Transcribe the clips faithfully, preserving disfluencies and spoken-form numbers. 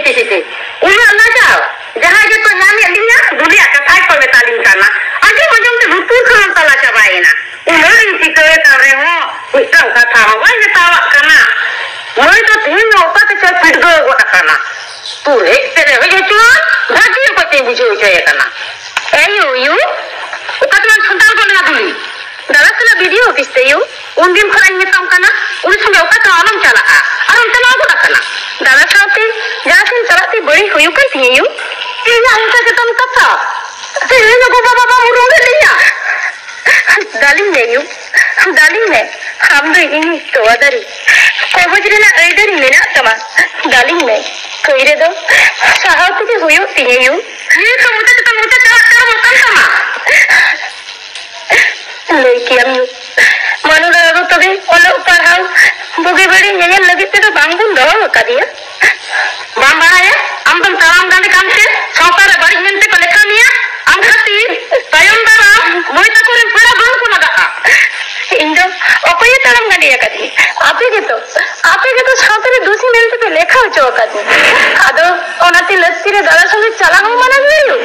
ᱩᱱᱟᱹᱜ ᱞᱟᱡᱟᱣ? ᱡᱟᱦᱟᱸᱭ ᱜᱮᱠᱚ ᱧᱟᱢᱮᱫ ᱞᱤᱧᱟ, ᱫᱩᱞᱤᱭᱟᱜ ᱠᱟᱛᱷᱟ ᱜᱮᱠᱚ ᱢᱮᱛᱟ ᱞᱤᱧ ᱠᱟᱱᱟ᱾ ᱟᱸᱡᱚᱢ ᱟᱸᱡᱚᱢ ᱛᱮ ᱞᱩᱛᱩᱨ ᱠᱷᱚᱱ ᱛᱟᱞᱟ ᱪᱟᱵᱟᱭᱮᱱᱟ᱾ ᱩᱱᱟᱹᱜ ᱤᱧ ᱪᱤᱠᱟᱹᱭᱮᱫ ᱠᱟᱱ ᱨᱮᱦᱚᱸ, ᱢᱤᱫᱴᱟᱝ ᱠᱟᱛᱷᱟ ᱦᱚᱸ ᱵᱟᱭ ᱢᱮᱛᱟᱣᱟᱜ ᱠᱟᱱᱟ᱾ ᱢᱟᱹᱭ ᱫᱚ ᱛᱮᱦᱮᱧ ᱫᱚ ᱚᱠᱟ ᱛᱮᱪᱚᱭ ᱯᱤᱰᱜᱟᱹᱣ ᱜᱚᱫ ᱟᱠᱟᱱᱟ᱾ ᱛᱩᱨᱮᱡ ᱯᱮᱨᱮᱡ ᱦᱚᱪᱚᱣᱟᱱ, ᱵᱷᱟᱹᱜᱤ ᱚᱠᱚᱡ ᱛᱮᱧ ᱵᱩᱡᱷᱟᱹᱣ ᱦᱚᱪᱚᱭᱮ ᱠᱟᱱᱟ᱾ ᱮ ᱭᱩ, ᱭᱩ, ᱚᱠᱟ ᱛᱮᱢ ᱥᱟᱱᱛᱟᱲ ᱜᱚᱫ ᱞᱮᱱᱟ ᱫᱩᱞᱤ? ᱫᱟᱫᱟ ᱥᱟᱞᱟᱜ ᱵᱤ ᱰᱤ ᱳ ᱚᱯᱷᱤᱥ ᱛᱮ ᱭᱩ᱾ ᱩᱱᱫᱤᱱ ᱠᱷᱚᱱᱟᱜ ᱤᱧ ᱢᱮᱛᱟᱢ ᱠᱟᱱᱟ, ᱩᱱᱤ ᱥᱚᱸᱜᱮ ᱚᱠᱟ ᱛᱮᱦᱚᱸ ᱟᱞᱚᱢ ᱪᱟᱞᱟᱜᱼᱟ᱾ ᱟᱨ ᱚᱱᱛᱮ ᱱᱚᱣᱟ ᱜᱚᱫ ᱟᱠᱟᱱᱟ᱾ ᱫᱟᱫᱟ ᱥᱟᱶᱛᱮ ᱡᱟᱦᱟᱸ ᱥᱮᱫ ᱪᱟᱞᱟᱜ ᱛᱮ ᱵᱟᱹᱲᱤᱡ ᱦᱩᱭᱩᱜ ᱠᱟᱱ ᱛᱤᱧᱟᱹ ᱭᱩ᱾ ᱤᱧᱟᱜ ᱚᱱᱠᱟ ᱜᱮᱛᱟᱢ ᱠᱟᱛᱷᱟ? ᱛᱮᱦᱮᱧ ᱜᱚᱜᱚ ᱵᱟᱵᱟ ᱵᱟᱢ ᱩᱨᱩᱢ ᱞᱮᱫ ᱞᱤᱧᱟ? ᱫᱟᱞᱤᱧ ᱢᱮ ᱭᱩ, ᱫᱟᱞᱤᱧ ᱢᱮ᱾ ᱟᱢ ᱫᱚ ᱤᱧᱤᱡ ᱛᱚᱣᱟ ᱫᱟᱨᱮ, ᱠᱚᱵᱚᱡ ᱨᱮᱱᱟᱜ ᱟᱹᱭᱫᱟᱹᱨᱤ ᱢᱮᱱᱟᱜ ᱛᱟᱢᱟ᱾ ᱫᱟᱞᱤᱧ ᱢᱮ, ᱠᱟᱹᱭ ᱨᱮᱫᱚ ᱥᱟᱦᱟᱣ ᱛᱮᱜᱮ ᱦᱩᱭᱩᱜ ᱛᱤᱧᱟᱹ ᱭᱩ᱾ ᱱᱤᱛ ᱫᱚ ᱢᱚᱪᱟ ᱪᱮᱛᱟᱱ ᱢᱚᱪᱟ ᱪᱟᱞᱟᱜ ᱠᱟᱱ ᱛᱟᱢᱟ᱾ ᱞᱟᱹᱭ ᱠᱮᱭᱟᱢ ᱭᱩ, ᱢᱟᱱᱩ ᱫᱟᱫᱟ ᱫᱚ ᱛᱚᱵᱮ ᱚᱞᱚᱜ ᱯᱟᱲᱦᱟᱣ ᱵᱩᱜᱤ ᱵᱟᱹᱲᱤᱡ ᱧᱮᱧᱮᱞ ᱞᱟᱹᱜᱤᱫ ᱛᱮᱫᱚ ᱵᱟᱝ ᱵᱚᱱ ᱫᱚᱦᱚ ᱟᱠᱟᱫᱮᱭᱟ᱾ ᱵᱟᱢ ᱵᱟᱲᱟᱭᱟ? ᱟᱢ ᱫᱚᱢ ᱛᱟᱲᱟᱢ ᱰᱟᱸᱰᱮ ᱠᱟᱱᱛᱮ ᱥᱟᱶᱛᱟ ᱨᱮ ᱵᱟᱹᱲᱤᱡ ᱢᱮᱱᱛᱮ ᱠᱚ ᱞᱮᱠᱷᱟ ᱢᱮᱭᱟ᱾ ᱟᱢ ᱠᱷᱟᱹᱛᱤᱨ ᱛᱟᱭᱚᱢ ᱫᱟᱨᱟᱢ ᱢᱟᱹᱭ ᱛᱟᱠᱚ ᱨᱮᱱ ᱯᱮᱲᱟ ᱵᱟᱝ ᱠᱚ ᱞᱟᱜᱟᱜᱼᱟ᱾ ᱤᱧ ᱫᱚ ᱚᱠᱚᱭᱮ ᱛᱟᱲᱟᱢ ᱜᱟᱸᱰᱮ ᱟᱠᱟᱫᱤᱧᱟ? ᱟᱯᱮ ᱜᱮᱛᱚ, ᱟᱯᱮ ᱜᱮᱛᱚ ᱥᱟᱶᱛᱟ ᱨᱮ ᱫᱩᱥᱤ ᱢᱮᱱᱛᱮ ᱯᱮ ᱞᱮᱠᱷᱟ ᱦᱚᱪᱚ ᱟᱠᱟᱫᱤᱧᱟ᱾ ᱟᱫᱚ ᱚᱱᱟᱛᱮ ᱞᱟᱹᱠᱛᱤ ᱨᱮ ᱫᱟᱫᱟ ᱥᱚᱸᱜᱮ ᱪᱟᱞᱟᱜ ᱦᱚᱸ ᱢᱟᱱᱟ ᱜᱮᱭᱟ ᱭᱩ᱾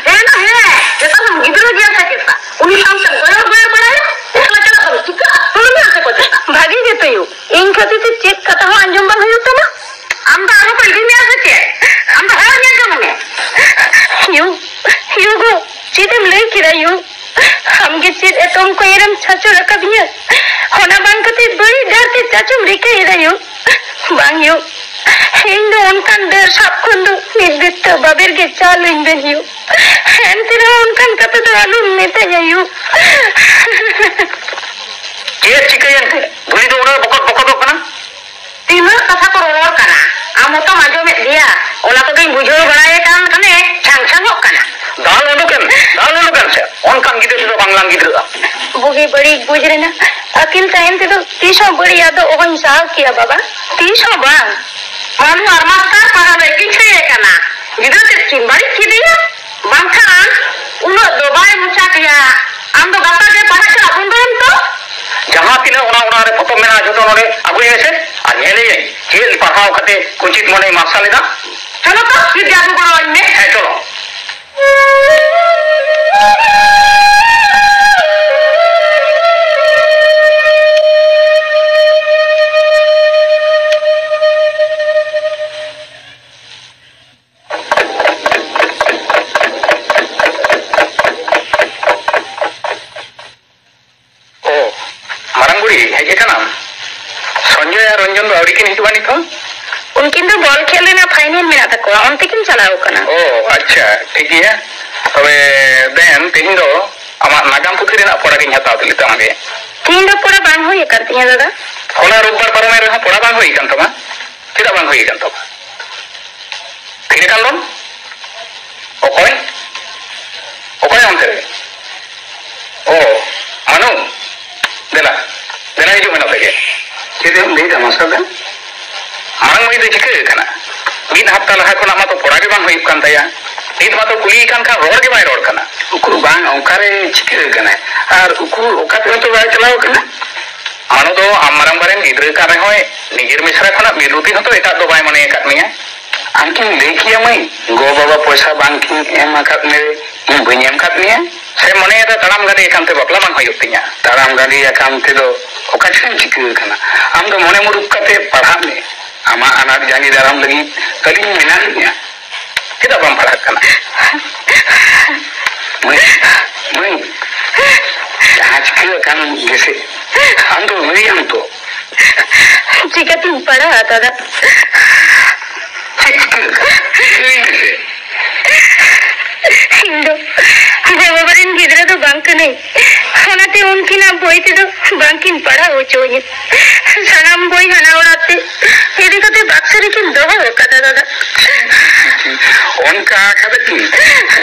ᱦᱮᱸ ᱱᱟ ᱦᱮᱸ, ᱱᱮᱛᱟᱨ ᱫᱚ ᱜᱤᱫᱽᱨᱟᱹ ᱜᱮᱭᱟ ᱥᱮ ᱪᱮᱫ? ᱩᱱᱤ ᱥᱟᱶᱛᱮ ᱜᱚᱭᱚᱨ ᱜᱚᱭᱚᱨ ᱵᱟᱲᱟᱭᱟ, ᱮᱠᱞᱟ ᱪᱟᱞᱟᱜ ᱫᱚ ᱪᱤᱠᱟᱹᱜᱼᱟ? ᱩᱱᱤ ᱢᱮᱱᱟᱜ ᱛᱟᱠᱚ ᱪᱮᱫ? ᱵᱷᱟᱜᱤ ᱜᱮᱛᱚ ᱭᱩ, ᱤᱧ ᱠᱷᱟᱹᱛᱤᱨ ᱛᱮ ᱪᱮᱫ ᱠᱟᱛᱷᱟ ᱦᱚᱸ ᱟᱸᱡᱚᱢ ᱵᱟᱝ ᱦᱩᱭᱩᱜ ᱛᱟᱢᱟ᱾ ᱟᱢ ᱫᱚ ᱟᱨᱦᱚᱸ ᱠᱚ ᱤᱫᱤ ᱢᱮᱭᱟ ᱥᱮ ᱪᱮᱫ? ᱟᱢ ᱫᱚ ᱦᱚᱲ ᱧᱮᱞ ᱡᱚᱝ ᱢᱮ᱾ ᱭᱩ, ᱭᱩ ᱜᱚ, ᱪᱮᱫ ᱮᱢ ᱞᱟᱹᱭ ᱠᱮᱫᱟ ᱭᱩ? ᱟᱢ ᱜᱮ ᱪᱮᱫ ᱮᱛᱚᱢ ᱠᱚᱭᱮᱨᱮᱢ ᱪᱷᱟᱪᱚᱞ ᱟᱠᱟᱫᱤᱧᱟ? ᱚᱱᱟ ᱵᱟᱝ ᱠᱟᱛᱮ ᱵᱟᱹᱲᱤᱡ ᱰᱟᱦᱟᱨ ᱛᱮ ᱪᱟᱪᱚᱢ ᱨᱤᱠᱟᱹᱭᱮᱫᱟ ᱭᱩ? ᱵᱟᱝ ᱭᱩ, ᱤᱧ ᱫᱚ ᱚᱱᱠᱟᱱ ᱰᱟᱹᱨ ᱥᱟᱵ ᱠᱷᱚᱱ ᱫᱚ ᱢᱤᱫ ᱵᱤᱛᱟᱹ ᱵᱟᱵᱮᱨ ᱜᱮ ᱪᱟᱞ ᱟᱹᱧ ᱵᱮᱱ ᱭᱩ᱾ ᱮᱱᱛᱮ ᱨᱮᱦᱚᱸ ᱚᱱᱠᱟᱱ ᱠᱟᱛᱷᱟ ᱫᱚ ᱟᱞᱚᱢ ᱢᱮᱛᱟᱧᱟ ᱭᱩ᱾ ᱪᱮᱫ ᱪᱤᱠᱟᱹᱭᱮᱱ ᱛᱮ? ᱫᱷᱩᱲᱤ ᱫᱚ ᱩᱱᱟᱹᱜ ᱵᱚᱠᱚᱛ ᱵᱚᱠᱚᱛᱚᱜ ᱠᱟᱱᱟ? ᱛᱤᱱᱟᱹᱜ ᱠᱟᱛᱷᱟ ᱠᱚ ᱨᱚᱨᱚᱲ ᱠᱟᱱᱟ, ᱟᱢ ᱦᱚᱸᱛᱚᱢ ᱟᱸᱡᱚᱢᱮᱫ ᱜᱮᱭᱟ᱾ ᱚᱱᱟ ᱠᱚᱫᱚᱧ ᱵᱩᱡᱷᱟᱹᱣ ᱵᱟᱲᱟᱭᱮ ᱠᱟᱱ ᱠᱷᱟᱱᱮ ᱪᱷᱟᱝ ᱪᱷᱟᱝᱚᱜ ᱠᱟᱱᱟ᱾ ᱫᱟᱞ ᱩᱰᱩᱠᱮᱢ, ᱫᱟᱞ ᱩᱰᱩᱠᱮᱢ ᱥᱮ, ᱚᱱᱠᱟᱱ ᱜᱤᱫᱽᱨᱟᱹ ᱛᱮᱫᱚ ᱵᱟᱝᱞᱟᱝ ᱜᱤᱫᱽᱨᱟᱹᱜᱼᱟ᱾ ᱵᱩᱜᱤ ᱵᱟᱹᱲᱤᱡ ᱵᱩᱡᱽ ᱨᱮᱱᱟᱜ ᱟᱹᱠᱤᱞ ᱛᱟᱦᱮᱱ ᱛᱮᱫᱚ ᱛᱤᱥ ᱦᱚᱸ ᱵᱟᱹᱲᱤᱡ ᱟᱫᱚ ᱚᱦᱚᱧ ᱥᱟᱦᱟᱣ ᱠᱮᱭᱟ ᱵᱟᱵᱟ, ᱛᱤᱥ ᱦᱚᱸ ᱵᱟᱝ᱾ ᱢᱟᱱᱩ ᱟᱨ ᱢᱟᱥᱴᱟᱨ ᱯᱟᱲᱦᱟᱣ ᱨᱮ ᱠᱤᱱ ᱛᱷᱤᱨ ᱟᱠᱟᱱᱟ᱾ ᱜᱤᱫᱽᱨᱟᱹ ᱛᱮᱫ ᱠᱤᱱ ᱵᱟᱹᱲᱤᱡ ᱠᱮᱫᱮᱭᱟ, ᱵᱟᱝᱠᱷᱟᱱ ᱩᱱᱟᱹᱜ ᱫᱚ ᱵᱟᱭ ᱢᱚᱪᱟ ᱠᱮᱭᱟ᱾ ᱟᱢ ᱫᱚ ᱜᱟᱯᱟ ᱜᱮ ᱯᱟᱲᱦᱟᱜ ᱪᱟᱞᱟᱜ ᱵᱚᱱᱫᱚᱭᱮᱢ ᱛᱚ᱾ ᱡᱟᱦᱟᱸ ᱛᱤᱱᱟᱹᱜ ᱚᱱᱟ ᱚᱲᱟᱜ ᱨᱮ ᱯᱚᱛᱚᱵ ᱢᱮᱱᱟᱜᱼᱟ, ᱡᱷᱚᱛᱚ ᱱᱚᱰᱮ ᱟᱹᱜᱩᱭ ᱢᱮᱥᱮ ᱟᱨ ᱧᱮᱞᱮᱭᱟᱹᱧ ᱪᱮᱫ ᱞᱮᱠᱟ ᱚᱱᱠᱟᱛᱮ ᱠᱩᱪᱤᱛ ᱢᱚᱱᱮᱭ ᱢᱟᱨᱥᱟᱞ ᱮᱫᱟ᱾ ᱪᱚᱞᱚ ᱛᱚ, ᱢᱤᱫ ᱡᱟᱫᱩ ᱜᱚᱲᱚ ᱟᱹᱧ ᱢᱮ᱾ ᱦᱮᱸ, ᱪᱚᱞᱚ᱾ ᱚ, ᱢᱟᱨᱟᱝ ᱵᱩᱲᱦᱤ, ᱦᱮᱡ ᱟᱠᱟᱱᱟᱢ? ᱥᱚᱧᱡᱚᱭ ᱟᱨ ᱨᱚᱧᱡᱚᱱ ᱫᱚ ᱟᱹᱣᱨᱤ ᱠᱤᱱ ᱦᱤᱡᱩᱜᱼᱟ ᱱᱤᱛ ᱦᱚᱸ? ᱩᱱᱠᱤᱱ ᱫᱚ ᱵᱚᱞ ᱠᱷᱮᱞ ᱨᱮᱱᱟᱜ ᱯᱷᱟᱭᱱᱮᱞ ᱢᱮᱱᱟᱜ ᱛᱟᱠᱚᱣᱟ, ᱚᱱᱛᱮ ᱠᱤᱱ ᱪᱟᱞᱟᱣ ᱟᱠᱟᱱᱟ᱾ ᱚ, ᱟᱪᱪᱷᱟ, ᱴᱷᱤᱠ ᱜᱮᱭᱟ᱾ ᱛᱚᱵᱮ ᱫᱮᱱ, ᱛᱮᱦᱮᱧ ᱫᱚ ᱟᱢᱟᱜ ᱱᱟᱜᱟᱢ ᱯᱩᱛᱷᱤ ᱨᱮᱱᱟᱜ ᱯᱚᱲᱟ ᱜᱤᱧ ᱦᱟᱛᱟᱣ ᱞᱮ ᱛᱟᱢ ᱜᱮ᱾ ᱛᱮᱦᱮᱧ ᱫᱚ ᱯᱚᱲᱟ ᱵᱟᱝ ᱦᱩᱭ ᱟᱠᱟᱱ ᱛᱤᱧᱟᱹ, ᱫᱟᱫᱟ᱾ ᱦᱚᱞᱟ ᱨᱳᱵᱵᱟᱨ ᱯᱟᱨᱚᱢᱮᱱ ᱨᱮᱦᱚᱸ ᱯᱚᱲᱟ ᱵᱟᱝ ᱦᱩᱭ ᱟᱠᱟᱱ ᱛᱟᱢᱟ? ᱪᱮᱫᱟᱜ ᱵᱟᱝ ᱦᱩᱭ ᱟᱠᱟᱱ ᱛᱟᱢᱟ? ᱛᱷᱤᱨ ᱟᱠᱟᱱ ᱫᱚᱢ? ᱚᱠᱚᱭ? ᱚᱠᱚᱭ ᱚᱱᱛᱮ ᱨᱮ? ᱚ, ᱢᱟᱱᱩ, ᱫᱮᱞᱟ, ᱫᱮᱞᱟ ᱦᱤᱡᱩᱜ ᱢᱮ ᱱᱚᱛᱮ ᱜᱮ᱾ ᱪᱮᱫ ᱮᱢ ᱞᱟᱹᱭᱫᱟ ᱢᱟᱥᱴᱟᱨ ᱫᱟ? ᱢᱟᱨᱟᱝ ᱢᱟᱹᱭ ᱫᱚ ᱪᱤᱠᱟᱹ ᱟᱠᱟᱱᱟ? ᱢᱤᱫ ᱦᱟᱯᱛᱟ ᱞᱟᱦᱟ ᱠᱷᱚᱱᱟᱜ ᱢᱟᱛᱚ ᱯᱚᱲᱟ ᱜᱮ ᱵᱟᱝ ᱦᱩᱭᱩᱜ ᱠᱟᱱ ᱛᱟᱭᱟ᱾ ᱱᱤᱛ ᱢᱟᱛᱚ ᱠᱩᱞᱤᱭᱮ ᱠᱟᱱ ᱠᱷᱟᱱ ᱨᱚᱲ ᱜᱮ ᱵᱟᱭ ᱨᱚᱲ ᱠᱟᱱᱟ᱾ ᱩᱠᱩᱨ ᱵᱟᱝ, ᱚᱠᱟᱨᱮ ᱪᱤᱠᱟᱹ ᱟᱠᱟᱱᱟᱭ? ᱟᱨ ᱩᱠᱩᱨ ᱚᱠᱟ ᱛᱮᱦᱚᱸ ᱛᱚ ᱵᱟᱭ ᱪᱟᱞᱟᱣ ᱟᱠᱟᱱᱟ᱾ ᱢᱟᱱᱩ ᱫᱚ ᱟᱢ ᱢᱟᱨᱟᱝ ᱵᱟᱨᱮᱱ ᱜᱤᱫᱽᱨᱟᱹ ᱠᱟᱱ ᱨᱮᱦᱚᱸᱭ, ᱱᱤᱡᱮᱨ ᱢᱤᱥᱨᱟ ᱠᱷᱚᱱᱟᱜ ᱢᱤᱫ ᱨᱩᱛᱤ ᱦᱚᱸᱛᱚ ᱮᱴᱟᱜ ᱫᱚ ᱵᱟᱭ ᱢᱚᱱᱮ ᱟᱠᱟᱫ ᱢᱮᱭᱟ᱾ ᱟᱢ ᱠᱤᱢ ᱞᱟᱹᱭ ᱠᱮᱭᱟ ᱢᱟᱹᱭ, ᱜᱚ ᱵᱟᱵᱟ ᱯᱚᱭᱥᱟ ᱵᱟᱝ ᱠᱤᱱ ᱮᱢ ᱟᱠᱟᱫ ᱢᱮ, ᱤᱧ ᱵᱟᱹᱧ ᱮᱢ ᱟᱠᱟᱫ ᱢᱮᱭᱟ? ᱥᱮᱢ ᱢᱚᱱᱮᱭᱮᱫᱟ ᱛᱟᱲᱟᱢ ᱜᱟᱹᱰᱤ ᱟᱠᱟᱱ ᱛᱮ ᱵᱟᱯᱞᱟ ᱵᱟᱝ ᱦᱩᱭᱩᱜ ᱛᱤᱧᱟ? ᱛᱟᱲᱟᱢ ᱜᱟᱹᱰᱤ ᱟᱠᱟᱱ ᱛᱮᱫᱚ ᱚᱠᱟ ᱴᱷᱮᱱ ᱪᱤᱠᱟᱹ ᱟᱠᱟᱱᱟ? ᱟᱢ ᱫᱚ ᱢᱚᱱᱮ ᱢᱩᱨᱩᱠ ᱠᱟᱛᱮ ᱯᱟᱲᱦᱟᱜ ᱢᱮ᱾ ᱟᱢᱟᱜ ᱟᱱᱟᱴ ᱡᱟᱸᱜᱮ ᱫᱟᱨᱟᱢ ᱞᱟᱹᱜᱤᱫ ᱟᱹᱞᱤᱧ ᱢᱮᱱᱟᱜ ᱞᱤᱧᱟ᱾ ᱪᱮᱫᱟᱜ ᱵᱟᱢ ᱯᱟᱲᱦᱟᱜ ᱠᱟᱱᱟ? ᱢᱟᱹᱭ, ᱢᱟᱹᱭ, ᱡᱟᱦᱟᱸ ᱪᱤᱠᱟᱹ ᱟᱠᱟᱱ ᱜᱮᱥᱮ, ᱟᱢ ᱫᱚ ᱢᱟᱹᱭ ᱟᱢ ᱛᱚ᱾ ᱪᱤᱠᱟᱹᱛᱤᱧ ᱯᱟᱲᱦᱟᱜᱼᱟ, ᱫᱟᱫᱟ? ᱪᱮᱫ ᱪᱤᱠᱟᱹ ᱟᱠᱟᱱᱟ? ᱞᱟᱹᱭ ᱢᱮᱥᱮ᱾ ᱤᱧ ᱫᱚ ᱜᱚ-ᱵᱟᱵᱟ ᱨᱮᱱ ᱜᱤᱫᱽᱨᱟᱹ ᱫᱚ ᱵᱟᱝ ᱠᱟᱹᱱᱟᱹᱧ᱾ ᱚᱱᱟᱛᱮ ᱩᱱᱠᱤᱱᱟᱜ ᱵᱳᱭ ᱛᱮᱫᱚ ᱵᱟᱝᱠᱤᱱ ᱯᱟᱲᱦᱟᱣ ᱦᱚᱪᱚᱣᱟᱹᱧᱟ᱾ ᱥᱟᱱᱟᱢ ᱵᱳᱭ ᱦᱟᱱᱟ ᱚᱲᱟᱜ ᱛᱮ ᱤᱫᱤ ᱠᱟᱛᱮ ᱵᱟᱠᱥᱚ ᱨᱮᱠᱤᱱ ᱫᱚᱦᱚ ᱟᱠᱟᱫᱟ, ᱫᱟᱫᱟ᱾ ᱚᱱᱠᱟ ᱟᱠᱟᱫᱟ ᱠᱤᱱ?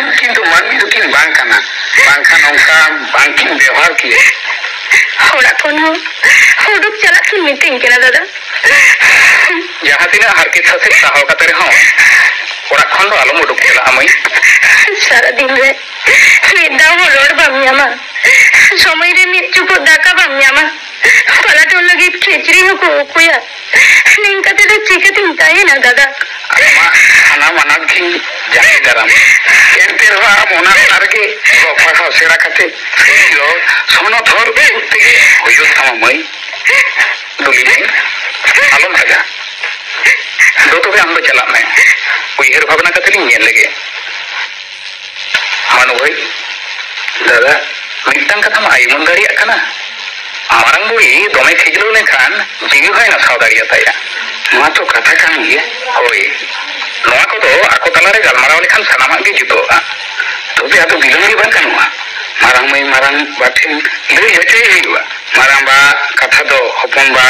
ᱩᱱᱠᱤᱱ ᱫᱚ ᱢᱟᱹᱱᱢᱤ ᱫᱚᱠᱤᱱ ᱵᱟᱝ ᱠᱟᱱᱟ, ᱵᱟᱝᱠᱷᱟᱱ ᱚᱱᱠᱟ ᱵᱟᱝᱠᱤᱱ ᱵᱮᱣᱦᱟᱨ ᱠᱮᱭᱟ᱾ ᱚᱲᱟᱜ ᱠᱷᱚᱱ ᱦᱚᱸ ᱩᱰᱩᱠ ᱪᱟᱞᱟᱜ ᱠᱤᱱ ᱢᱤᱛᱟᱹᱧ ᱠᱟᱱᱟ, ᱫᱟᱫᱟ᱾ ᱡᱟᱦᱟᱸ ᱛᱤᱱᱟᱹᱜ ᱦᱟᱨᱠᱮᱛ ᱥᱟᱥᱮᱛ ᱥᱟᱦᱟᱣ ᱠᱟᱛᱮ ᱨᱮᱦᱚᱸ ᱚᱲᱟᱜ ᱠᱷᱚᱱ ᱫᱚ ᱟᱞᱚᱢ ᱩᱰᱩᱠ ᱪᱟᱞᱟᱜᱼᱟ, ᱢᱟᱹᱭ᱾ ᱥᱟᱨᱟᱫᱤᱱ ᱨᱮ ᱢᱤᱫ ᱫᱷᱟᱣ ᱦᱚᱸ ᱨᱚᱲ ᱵᱟᱢ ᱧᱟᱢᱟ, ᱥᱚᱢᱚᱭ ᱨᱮ ᱢᱤᱫ ᱪᱩᱯᱩᱫ ᱫᱟᱠᱟ ᱵᱟᱢ ᱧᱟᱢᱟ, ᱯᱟᱞᱟᱴᱚᱱ ᱞᱟᱹᱜᱤᱫ ᱠᱷᱤᱪᱲᱤ ᱦᱚᱸᱠᱚ ᱩᱠᱩᱭᱟ᱾ ᱱᱤᱝᱠᱟᱹ ᱠᱟᱛᱮ ᱫᱚ ᱪᱤᱠᱟᱹᱛᱤᱧ ᱛᱟᱦᱮᱱᱟ, ᱫᱟᱫᱟ? ᱟᱢᱟᱜ ᱥᱟᱱᱟᱢ ᱟᱱᱟᱴ ᱜᱤᱧ ᱡᱟᱸᱜᱮ ᱫᱟᱨᱟᱢᱟ᱾ ᱮᱱᱛᱮ ᱨᱮᱦᱚᱸ ᱟᱢ ᱚᱱᱟ ᱚᱲᱟᱜ ᱨᱮᱜᱮ ᱚᱞᱚᱜ ᱯᱟᱲᱦᱟᱣ ᱥᱮᱬᱟ ᱠᱟᱛᱮ ᱥᱟᱹᱨᱤ ᱦᱚᱲ ᱥᱚᱱᱚᱛ ᱦᱚᱲ ᱩᱫᱩᱜ ᱛᱮᱜᱮ ᱦᱩᱭᱩᱜ ᱛᱟᱢᱟ, ᱢᱟᱹᱭ᱾ ᱫᱩᱞᱤ ᱢᱟᱹᱭ, ᱟᱞᱚᱢ ᱞᱟᱡᱟ᱾ ᱫᱩ ᱛᱚᱵᱮ ᱟᱢ ᱫᱚ ᱪᱟᱞᱟᱜ ᱢᱮ, ᱩᱭᱦᱟᱹᱨ ᱵᱷᱟᱵᱽᱱᱟ ᱠᱟᱛᱮ ᱞᱤᱧ ᱧᱮᱞ ᱞᱮᱜᱮ᱾ ᱢᱟᱱᱩ ᱵᱷᱟᱹᱭ, ᱫᱟᱫᱟ, ᱢᱤᱫᱴᱟᱝ ᱠᱟᱛᱷᱟᱢ ᱟᱭᱩᱢᱟᱹᱱ ᱫᱟᱲᱮᱭᱟᱜ ᱠᱟᱱᱟ? ᱢᱟᱨᱟᱝ ᱵᱩᱲᱦᱤ ᱫᱚᱢᱮ ᱠᱷᱤᱡᱞᱟᱹᱣ ᱞᱮᱱᱠᱷᱟᱱ ᱡᱤᱣᱤ ᱦᱚᱸᱭ ᱱᱟᱥᱟᱣ ᱫᱟᱲᱮᱭᱟᱛᱟᱭᱟ᱾ ᱱᱚᱣᱟ ᱛᱚ ᱠᱟᱛᱷᱟ ᱠᱟᱱ ᱜᱮᱭᱟ᱾ ᱦᱳᱭ, ᱱᱚᱣᱟ ᱠᱚᱫᱚ ᱟᱠᱚ ᱛᱟᱞᱟᱨᱮ ᱜᱟᱞᱢᱟᱨᱟᱣ ᱞᱮᱠᱷᱟᱱ ᱥᱟᱱᱟᱢᱟᱜ ᱜᱮ ᱡᱩᱛᱩᱜᱼᱟ᱾ ᱛᱚᱵᱮ ᱟᱫᱚ ᱵᱤᱞᱚᱢ ᱜᱮ ᱵᱟᱝ ᱜᱟᱱᱚᱜᱼᱟ᱾ ᱢᱟᱨᱟᱝ ᱢᱟᱹᱭ ᱢᱟᱨᱟᱝ ᱵᱟ ᱴᱷᱮᱱ ᱞᱟᱹᱭ ᱦᱚᱪᱚᱭ ᱦᱩᱭᱩᱜᱼᱟ᱾ ᱢᱟᱨᱟᱝ ᱵᱟ ᱠᱟᱛᱷᱟ ᱫᱚ ᱦᱚᱯᱚᱱ ᱵᱟ,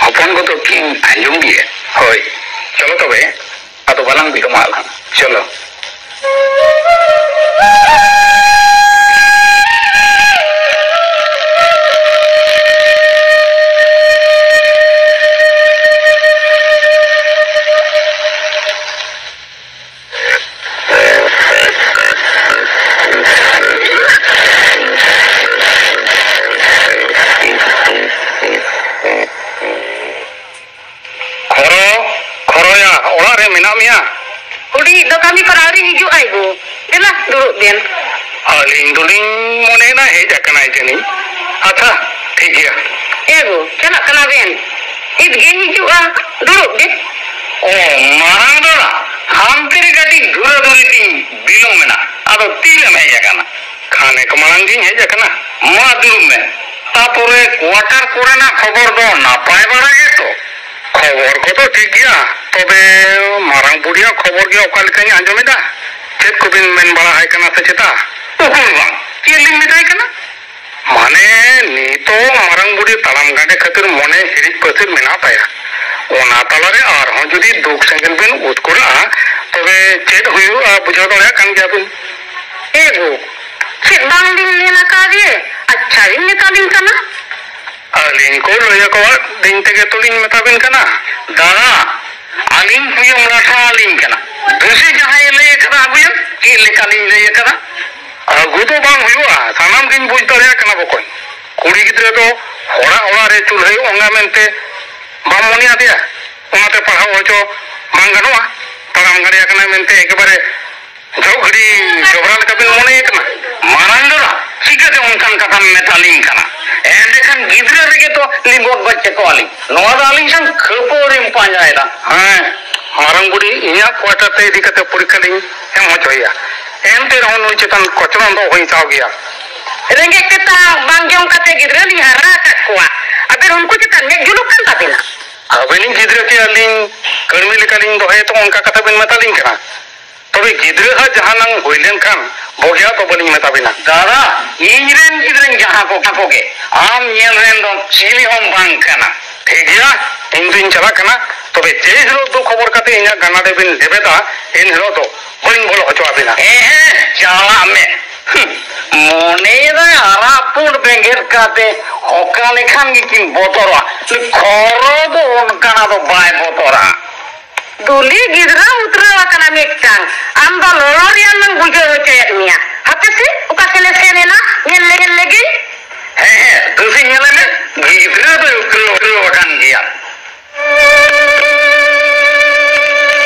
ᱦᱚᱯᱚᱱ ᱜᱚ ᱫᱚ ᱠᱤᱱ ᱟᱸᱡᱚᱢ ᱜᱮᱭᱟ᱾ ᱦᱳᱭ, ᱪᱚᱞᱚ ᱛᱚᱵᱮ᱾ ᱟᱫᱚ ᱵᱟᱞᱟᱝ ᱵᱤᱞᱚᱢᱟ ᱟᱞᱟᱝ᱾ ᱪᱚᱞᱚ᱾ ᱠᱷᱚᱨᱚ, ᱠᱷᱚᱨᱚᱭᱟ, ᱚᱲᱟᱜ ᱨᱮ ᱢᱮᱱᱟᱜ ᱢᱮᱭᱟ? ᱦᱩᱰᱤᱧᱤᱡ ᱫᱚ ᱠᱟᱹᱢᱤ ᱠᱷᱚᱱ ᱟᱹᱣᱨᱤ ᱦᱤᱡᱩᱜ ᱟᱭ ᱜᱳ᱾ ᱫᱮᱞᱟ, ᱫᱩᱲᱩᱵ ᱵᱮᱱ᱾ ᱟᱹᱞᱤᱧ ᱫᱚᱞᱤᱧ ᱢᱚᱱᱮᱭᱮᱫᱟ ᱦᱮᱡ ᱟᱠᱟᱱᱟᱭ ᱡᱟᱹᱱᱤᱡ᱾ ᱟᱪᱪᱷᱟ, ᱴᱷᱤᱠ ᱜᱮᱭᱟ᱾ ᱮ ᱜᱳ, ᱪᱟᱞᱟᱜ ᱠᱟᱱᱟ ᱵᱮᱱ? ᱱᱤᱛ ᱜᱮ ᱦᱤᱡᱩᱜᱼᱟ, ᱫᱩᱲᱩᱵ ᱵᱮᱱ᱾ ᱚ, ᱢᱟᱨᱟᱝ ᱫᱟᱫᱟ, ᱦᱟᱱᱛᱮ ᱨᱮ ᱠᱟᱹᱴᱤᱡ ᱫᱷᱩᱨᱟᱹ ᱫᱷᱩᱨᱤ ᱛᱤᱧ ᱵᱤᱞᱚᱢ ᱮᱱᱟ᱾ ᱟᱫᱚ ᱛᱤᱨᱮᱢ ᱦᱮᱡ ᱟᱠᱟᱱᱟ? ᱠᱷᱟᱱᱮᱠ ᱢᱟᱲᱟᱝ ᱜᱤᱧ ᱦᱮᱡ ᱟᱠᱟᱱᱟ᱾ ᱢᱟ ᱫᱩᱲᱩᱵ ᱢᱮ᱾ ᱛᱟᱯᱚᱨᱮ quarter ᱠᱚᱨᱮᱱᱟᱜ ᱠᱷᱚᱵᱚᱨ ᱫᱚ ᱱᱟᱯᱟᱭ ᱵᱟᱲᱟ ᱜᱮᱛᱚ? ᱠᱷᱚᱵᱚᱨ ᱠᱚᱫᱚ ᱴᱷᱤᱠ ᱜᱮᱭᱟ, ᱛᱚᱵᱮ ᱢᱟᱨᱟᱝ ᱵᱩᱰᱷᱤᱭᱟᱜ ᱠᱷᱚᱵᱚᱨ ᱜᱮ ᱚᱠᱟ ᱞᱮᱠᱟᱧ ᱟᱸᱡᱚᱢᱮᱫᱟ? ᱪᱮᱫ ᱠᱚᱵᱤᱱ ᱢᱮᱱ ᱵᱟᱲᱟ ᱟᱭ ᱠᱟᱱᱟ ᱥᱮ ᱪᱮᱛᱟ? ᱩᱠᱩᱨ ᱵᱟᱝ, ᱪᱮᱫ ᱞᱤᱧ ᱢᱮᱛᱟᱭ ᱠᱟᱱᱟ? ᱢᱟᱱᱮ, ᱱᱤᱛᱚᱜ ᱢᱟᱨᱟᱝ ᱵᱩᱰᱷᱤ ᱛᱟᱲᱟᱢ ᱜᱟᱸᱰᱮ ᱠᱷᱟᱹᱛᱤᱨ ᱢᱚᱱᱮ ᱦᱤᱨᱤᱡ ᱯᱟᱹᱥᱤᱨ ᱢᱮᱱᱟᱜ ᱛᱟᱭᱟ᱾ ᱚᱱᱟ ᱛᱟᱞᱟᱨᱮ ᱟᱨᱦᱚᱸ ᱡᱩᱫᱤ ᱫᱩᱠ ᱥᱮᱸᱜᱮᱞ ᱵᱤᱱ ᱩᱫᱠᱩᱨᱟᱜᱼᱟ, ᱛᱚᱵᱮ ᱪᱮᱫ ᱦᱩᱭᱩᱜᱼᱟ ᱵᱩᱡᱷᱟᱹᱣ ᱫᱟᱲᱮᱭᱟᱜ ᱠᱟᱱ ᱜᱮᱭᱟᱵᱤᱱ᱾ ᱮ ᱜᱳ, ᱪᱮᱫ ᱵᱟᱝ ᱞᱤᱧ ᱢᱮᱱ ᱟᱠᱟᱫᱮ? ᱟᱪᱪᱷᱟ ᱵᱤᱱ ᱢᱮᱛᱟᱞᱤᱧ ᱠᱟᱱᱟ᱾ ᱟᱹᱞᱤᱧ ᱠᱚ ᱞᱟᱹᱭ ᱟᱠᱟᱫ ᱫᱤᱱ ᱛᱮᱜᱮ ᱛᱚᱞᱤᱧ ᱢᱮᱛᱟ ᱵᱤᱱ ᱠᱟᱱᱟ᱾ ᱫᱟᱫᱟ, ᱟᱹᱞᱤᱧ ᱦᱩᱭᱩᱜ ᱞᱟᱴᱷᱟ ᱟᱹᱞᱤᱧ ᱠᱟᱱᱟ᱾ ᱫᱩᱥᱤ ᱡᱟᱦᱟᱸᱭᱮ ᱞᱟᱹᱭ ᱟᱠᱟᱫᱟ ᱟᱹᱜᱩᱭᱮᱢ, ᱪᱮᱫ ᱞᱮᱠᱟᱞᱤᱧ ᱞᱟᱹᱭ ᱟᱠᱟᱫᱟ? ᱟᱹᱜᱩ ᱫᱚ ᱵᱟᱝ ᱦᱩᱭᱩᱜᱼᱟ, ᱥᱟᱱᱟᱢ ᱜᱤᱧ ᱵᱩᱡᱽ ᱫᱟᱲᱮᱭᱟᱜ ᱠᱟᱱᱟ ᱵᱚᱠᱚᱧ᱾ ᱠᱩᱲᱤ ᱜᱤᱫᱽᱨᱟᱹ ᱫᱚ ᱦᱚᱲᱟᱜ ᱚᱲᱟᱜ ᱨᱮ ᱪᱩᱞᱦᱟᱹᱭ ᱚᱝᱟ ᱢᱮᱱᱛᱮ ᱵᱟᱢ ᱢᱚᱱᱮ ᱟᱫᱮᱭᱟ? ᱚᱱᱟ ᱯᱟᱲᱦᱟᱣ ᱦᱚᱪᱚ ᱵᱟᱝ ᱜᱟᱱᱚᱜᱼᱟ? ᱛᱟᱲᱟᱢ ᱜᱟᱲᱮ ᱟᱠᱟᱱᱟᱭ ᱢᱮᱱᱛᱮ ᱮᱠᱮᱵᱟᱨᱮ ᱡᱷᱚᱜ ᱜᱤᱰᱤ ᱡᱚᱵᱽᱨᱟ ᱞᱮᱠᱟ ᱵᱤᱱ ᱢᱚᱱᱮᱭᱮ ᱠᱟᱱᱟ? ᱢᱟᱨᱟᱝ ᱫᱟᱫᱟ, ᱪᱤᱠᱟᱹᱛᱮ ᱚᱱᱠᱟᱱ ᱠᱟᱛᱷᱟᱢ ᱢᱮᱛᱟᱞᱤᱧ ᱠᱟᱱᱟ? ᱮᱸᱰᱮᱠᱷᱟᱱ ᱜᱤᱫᱽᱨᱟᱹ ᱨᱮᱜᱮ ᱛᱚ ᱞᱤᱧ ᱜᱚᱫ ᱜᱚᱡ ᱠᱮᱠᱚᱣᱟᱞᱤᱧ᱾ ᱱᱚᱣᱟ ᱫᱚ ᱟᱹᱞᱤᱧ ᱥᱟᱶ ᱠᱷᱟᱹᱯᱟᱹᱨᱤᱢ ᱯᱟᱸᱡᱟᱭᱮᱫᱟ? ᱦᱮᱸ, ᱢᱟᱨᱟᱝ ᱵᱩᱰᱷᱤ, ᱤᱧᱟᱹᱜ quarter ᱛᱮ ᱤᱫᱤ ᱠᱟᱛᱮ ᱯᱚᱨᱤᱠᱠᱷᱟ ᱞᱤᱧ ᱮᱢ ᱦᱚᱪᱚᱭᱮᱭᱟ᱾ ᱮᱱᱛᱮ ᱨᱮᱦᱚᱸ ᱱᱩᱭ ᱪᱮᱛᱟᱱ ᱠᱚᱪᱞᱚᱱ ᱫᱚ ᱚᱦᱚᱧ ᱥᱟᱦᱟᱣ ᱜᱮᱭᱟ᱾ ᱨᱮᱸᱜᱮᱡ ᱛᱮᱛᱟᱝ ᱵᱟᱝ ᱡᱚᱢ ᱠᱟᱛᱮ ᱜᱤᱫᱽᱨᱟᱹ ᱞᱤᱧ ᱦᱟᱨᱟ ᱟᱠᱟᱫ ᱠᱚᱣᱟ, ᱟᱵᱮᱱ ᱩᱱᱠᱩ ᱪᱮᱛᱟᱱ ᱢᱮᱫ ᱡᱩᱞᱩᱜ ᱠᱟᱱ ᱛᱟᱵᱮᱱᱟ? ᱟᱵᱮᱱᱤᱡ ᱜᱤᱫᱽᱨᱟᱹ ᱠᱤ ᱟᱹᱞᱤᱧ ᱠᱟᱹᱲᱢᱤ ᱞᱮᱠᱟᱞᱤᱧ ᱫᱚᱦᱚᱭᱮ ᱛᱚ ᱚᱱᱠᱟ ᱠᱟᱛᱷᱟ ᱵᱮᱱ ᱢᱮᱛᱟᱞᱤᱧ ᱠᱟᱱᱟ? ᱛᱚᱵᱮ ᱜᱤᱫᱽᱨᱟᱹ ᱦᱟᱜ ᱡᱟᱦᱟᱱᱟᱝ ᱦᱩᱭ ᱞᱮᱱᱠᱷᱟᱱ ᱵᱚᱜᱮᱭᱟᱜ ᱫᱚ ᱵᱟᱹᱞᱤᱧ ᱢᱮᱛᱟ ᱵᱤᱱᱟ᱾ ᱫᱟᱫᱟ, ᱤᱧ ᱨᱮᱱ ᱜᱤᱫᱽᱨᱟᱹᱧ ᱡᱟᱦᱟᱸ ᱠᱚ, ᱠᱚ ᱜᱮ, ᱟᱢ ᱧᱮᱞ ᱨᱮᱱ ᱫᱚ ᱪᱤᱞᱤ ᱦᱚᱸᱢ ᱵᱟᱝ ᱠᱟᱱᱟ᱾ ᱴᱷᱤᱠ ᱜᱮᱭᱟ, ᱤᱧ ᱫᱩᱧ ᱪᱟᱞᱟᱜ ᱠᱟᱱᱟ᱾ ᱛᱚᱵᱮ ᱡᱮ ᱦᱤᱞᱳᱜ ᱫᱩᱠ ᱠᱷᱚᱵᱚᱨ ᱠᱟᱛᱮ ᱤᱧᱟᱹᱜ ᱜᱟᱱᱟᱰᱮ ᱵᱤᱱ ᱞᱮᱵᱮᱫᱟ, ᱮᱱ ᱦᱤᱞᱳᱜ ᱫᱚ ᱵᱟᱹᱧ ᱵᱚᱞᱚ ᱦᱚᱪᱚ ᱟᱵᱤᱱᱟ᱾ ᱦᱮᱸ, ᱦᱮᱸ, ᱪᱟᱞᱟᱜ ᱢᱮ᱾ ᱦᱩᱸ, ᱢᱚᱱᱮᱭᱮᱫᱟᱭ ᱟᱨᱟᱜ ᱯᱩᱸᱰ ᱵᱮᱸᱜᱮᱫ ᱠᱟᱛᱮ ᱚᱠᱟ ᱞᱮᱠᱷᱟᱱ ᱜᱮᱠᱤᱱ ᱵᱚᱛᱚᱨᱚᱜᱼᱟ᱾ ᱠᱷᱚᱨᱚ ᱫᱚ ᱚᱱᱠᱟᱱᱟᱜ ᱫᱚ ᱵᱟᱭ ᱵᱚᱛᱚᱨᱟ᱾ ᱫᱩᱞᱤ ᱜᱤᱫᱽᱨᱟᱹ ᱩᱛᱨᱟᱹᱣ ᱟᱠᱟᱱᱟ ᱢᱤᱫᱴᱟᱝ᱾ ᱟᱢ ᱫᱚ ᱞᱚᱞᱚ ᱨᱮᱭᱟᱝ ᱞᱟᱝ ᱵᱩᱡᱷᱟᱹᱣ ᱦᱚᱪᱚᱭᱮᱫ ᱢᱮᱭᱟ᱾ ᱦᱟᱯᱮ ᱥᱮ, ᱚᱠᱟ ᱥᱮᱱᱮ ᱥᱮᱱ ᱮᱱᱟ? ᱧᱮᱞ ᱞᱮ, ᱧᱮᱞ ᱞᱮᱜᱮᱧ᱾ ᱦᱮᱸ, ᱦᱮᱸ, ᱫᱩᱥᱤ ᱧᱮᱞᱮ ᱢᱮ, ᱜᱤᱫᱽᱨᱟᱹ ᱫᱚᱭ ᱩᱛᱨᱟᱹᱣ, ᱩᱛᱨᱟᱹᱣ ᱟᱠᱟᱱ ᱜᱮᱭᱟ᱾